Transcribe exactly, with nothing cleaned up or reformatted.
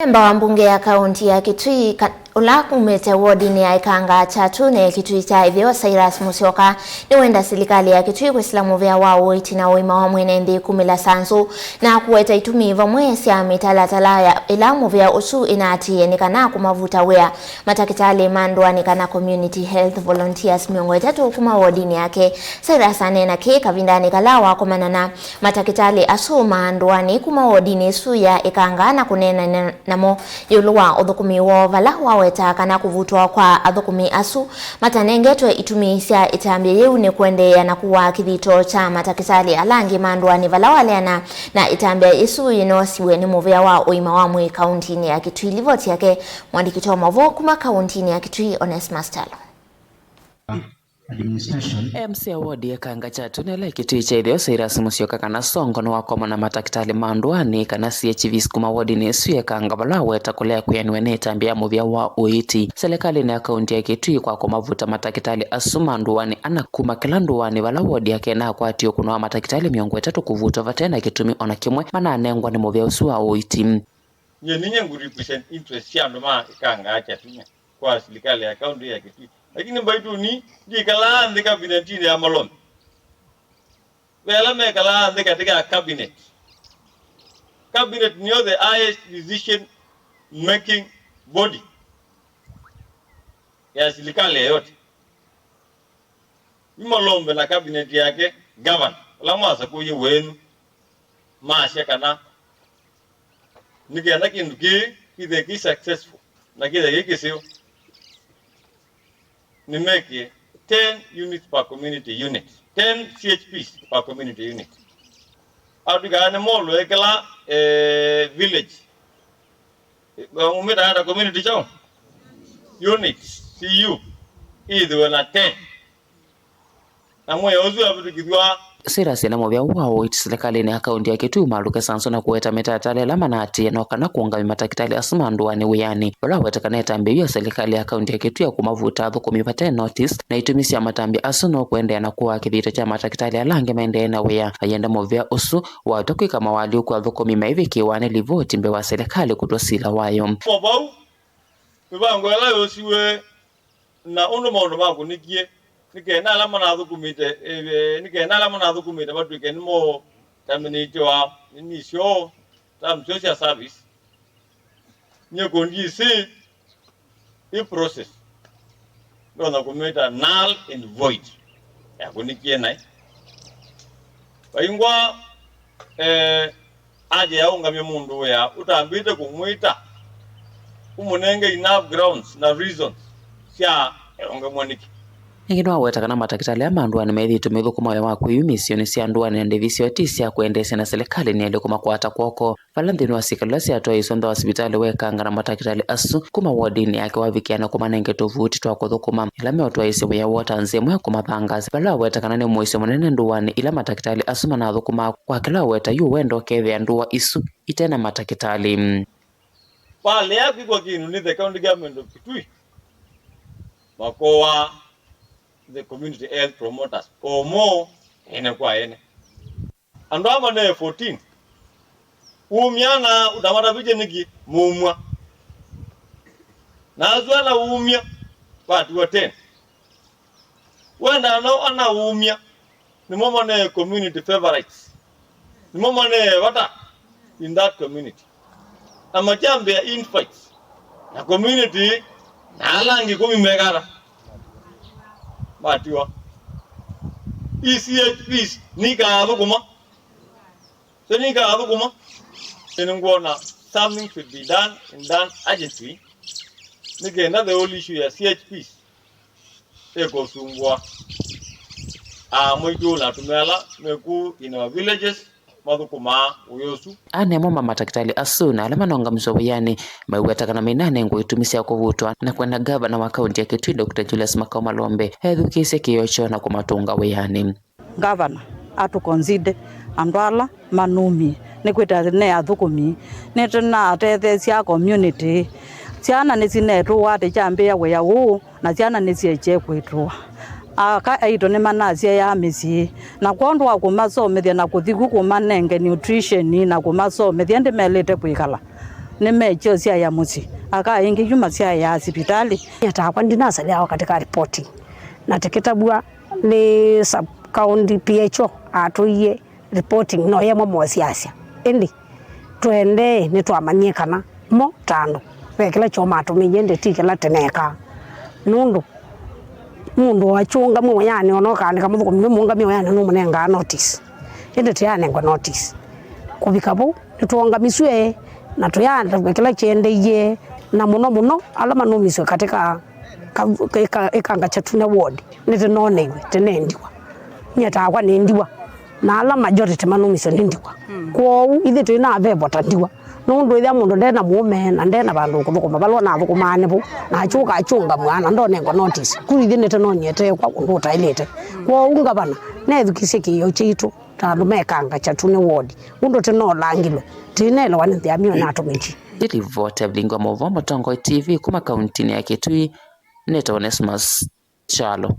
Memba wa mbunge ya kaunti ya Kitui ka-, ũla umĩte wodinĩ ya Ikanga Kyatu na Kitui kya Ĩtheo, Cyrus Musyoka, nĩwenda silikalĩ ya Kitui kwĩsĩla mũvĩa wa ũiiti na ũima wa mwene nthĩ kumĩla sanzũ na kũweta itumi vamwe sya mĩtalatala ya ĩla mũvĩa ũsu ĩnaatĩĩe nĩ kana kũmavuta wĩa matakĩtalĩ ma ndũanĩ kana community health volunteers mĩongo ĩtatũ kuma wodinĩ yake. Cyrus aneena kĩĩ kavindanĩ kala wakomana na matakĩtalĩ asu ma ndũanĩ kuma wodinĩ ĩsu ya Ikanga na kũneena na-, namo ĩũlũ wa ũthũkũmi woo, vala wawetaa kana kũvutwa kwa athũkũmi asu matanengetwe itumi sya ĩtambya yĩu nĩ kũendeea na kũaa kĩthito kya matakĩtalĩ ala angĩ ma ndũanĩ vala waleana na ĩtambya ĩsu yĩnoosiw'e nĩ mũvĩa wa ũima wa mwĩĩ kauntinĩ ya Kitui. Livoti yake mwandĩki wa maũvoo kuma kauntinĩ ya Kitui, Onesmus Kyalo. Administration. M C a wodi ya Ikanga Kyatu na ĩla Kitui kya Ĩtheo, Cyrus Musyoka kana Songo, nĩwakomana na matakĩtalĩ ma ndũanĩ kana C H Vs kuma wodinĩ ĩsu ya Ikanga, vala aweta kũlea kwĩanĩw'a nĩ ĩtambya ya mũvĩa wa ũiiti silikalĩnĩ ya kaunti ya Kitui kwa kũmavuta matakĩtalĩ asu ma ndũanĩ ana kuma kĩla ndũanĩ vala wodi yake ĩnakwatie ũkũno wa matakĩtalĩ mĩongo ĩtatũ kũvutwa vate na kĩtumi o na kĩmwe mananengwa nĩ mũvĩa ũsu wa ũiiti. Nyie ninyie ngũ represent interest sya andũ ma Ikanga Kyatu kwa silikalĩ ya kaunti ya Kitui. Lakini mbaituni ndikalaa nthĩ kabinetinĩ ya malombi. Ve ala mekalaa nthĩ katĩ ka cabinet. Cabinet nĩyo the highest decision making body ya silikalĩ yoyote. Yu malombe na cabinet yake, governor, ũla mwasakũie wenyu, masya kana nĩ kenda kĩndũ kĩĩ kĩthĩe kĩ successful na kĩthĩe kĩ kĩseo, nĩmekĩe ten units per community unit, ten C H Ps per community unit. Atwĩkaa nĩmolũe kĩla, eh, village. Umĩtaa ta community kyaũ? Unit, C U, ĩthĩwe na ten. Na mwĩao ũsu wavĩtũkĩthw'a. Cyrus ena mũvĩa ũũ wa ũiiti silikalĩnĩ ya kaunti ya Kitui ũmalũke sanzũ na kũweta mĩtalatala ĩla manaatĩĩe no kana kũũngamya matakĩtalĩ asu ma ndũanĩ wĩanĩ. Ũla aweta kana ĩtambya yĩu ya silikalĩ ya kaunti ya Kitui ya kũmavuta athũkũmi vate notice na itumi sya matambya asu no kũendeea na kũaa kĩthito kya matakĩtalĩ ala angĩ maendee na wĩa. Ayenda mũvĩa ũsu waweta kwĩka mawalyũku athũkũmi maivikĩĩwa nĩ livoti mbee wa silikalĩ kũtw'a sila wayo. Kwa vau, mĩvango ĩla yosiwe na ũndũ maũndũ makũnĩkie, nĩ kenda ala manathũkũmĩte, eh, nĩ kenda ala manathũkũmĩte matw'ĩke nĩmo terminate wa nini syoo, term syoo sya service. Nyie kũndisĩ ĩ process ndonya kũmĩta null and void yakũnĩkie naĩ. Vaingwa, eh, aje aũngamye mũndũ wĩa ũtambĩte kũmwĩta, ũmũnenge enough grounds na reasons sya eũngamwa nĩkĩ. Ĩngĩ nĩwaweta kana matakĩtalĩ aa ma ndũanĩ methĩĩtwe maithũkũma wĩa wa kwĩyumĩsya sionĩ sya ndũanĩ na ndĩvi syoo ti sya kwendeesya na silikalĩ nĩyaĩle kũmakwata kw'oko. Vala nthĩnĩ wa syĩkalo ila syatwaĩĩswe nthĩ wa sivitalĩ wa Ikanga na matakĩtalĩ asu kuma wodinĩ yake wavikĩa na kũmanenge tũvuti twa kũthũkũma ĩla meũtwaĩĩsya wĩa woo ta nzĩa ĩmwe ya kũmathangaasya, vala waweta kana nĩ mũisyo mũnene ndũanĩ ila matakĩtalĩ asu manathũkũmaa kwa kĩla waweta yu wenda ũkethĩa ndũa isu ite na matakĩtalĩ. Valea kwĩkwa kĩndũ nĩ the county government of Kitui, makoa the community health promoters omo ene kwa ene. Andũ aa manee fourteen, umya na ũtamatavĩtye nĩkĩ mũumwa? Na asu ala umya vatiwa ten. Wenda no ana umya, nĩmo manee community favorites. Nĩmo manee vata in that community. Na makyambĩa infights na community na ala angĩ kũmi mekata matiwa. E C H Ps nikathũkũma. So nikathũkũma. Nĩngwona something should be done and done urgently. Nĩkenda the whole issue ya C H Ps ĩkũsumbũa aa maitũ na atumĩa ala meku in our villages mathũkũmaa wĩa ũsu. Aa nĩmo ma matakĩtalĩ asu na ala manongamiswa wĩanĩ maiweta kana mainanengwa itumi sya kũvutwa na kwenda ngavana wa kaunti ya Kitui, Doctor Julius Makau Malombe ethukĩĩsye kĩĩo kyoo na kũmatũnga wĩanĩ. Ngavana atũconsider andũ ala manumie, nĩkwĩta ne athũkũmi, nĩtũnatetheesya community. Syana nĩsinetũwa atĩ kyambĩĩa wĩa ũũ, na syana nĩsyekye kwĩtũwa. Aka aitũ nĩmanasyaĩaa mĩsyĩ, na kwondũ wa kũmasomethya na kũthi ku kũmanenge nutrition na kũmasomethya, ĩndĩ melĩte kwĩkala. Nĩmekya ũsyaĩa mũsyĩ, aka ĩngĩ yu masyaĩaa sivitalĩ. Nyie takwa ndinasalĩawa katika reporting, na tĩkĩtavw'a nĩ sub county P H O atũie reporting no yemwe mosiasya. Ĩndĩ tũendee nĩtwamanyie kana mo ta andũ ve kĩla kyoo matũmĩie, ĩndĩ ti kĩla tĩneekaa. Nũndũ mũndũ wa kyũngamw'e wĩanĩ, ona ũkaandĩka mũthũkũmi nĩ mũũngamĩe wĩanĩ, nũmũnengaa notice. Ĩndĩ tũyanengwa notice. Kũvika vau, nĩtwoongamisw'e na tũyaandĩkwa kĩla kyendeie, na mũno mũno ala manũmiswe katika ka-, ka-, ĩkanga kya Tune ward, nĩtĩnoneiwe, tĩnendiwa. Nyie takwa nĩ ndiwa, na ala majority manũmiswe nĩ ndiwa. Kwoou ithyĩ twĩ na vevo ta ndiwa. Nũndũ ĩthĩa mũndũ nde na mũũme na nde na vandũ ũkũthũkũma, vala ũnathũkũmaa nĩ vau, na akyũka akyũngamw'a na ndonengwa notice. Ku ithyĩ nĩtũnonyie teekwa ũndũ ũtaĩlĩte. Kwoou ngavana nethukĩsye kĩĩo kyaitũ ta andũ mekanga kya Tune ward, ũndũ tũnolangĩlwe, tũinelewa nĩ nthĩ ya mĩo natũmĩkie. Nĩ livoti ya Vilingi wa Maũvoo Mũtongoi T V kuma kauntinĩ ya Kitui, nĩtawa Onesmus Kyalo.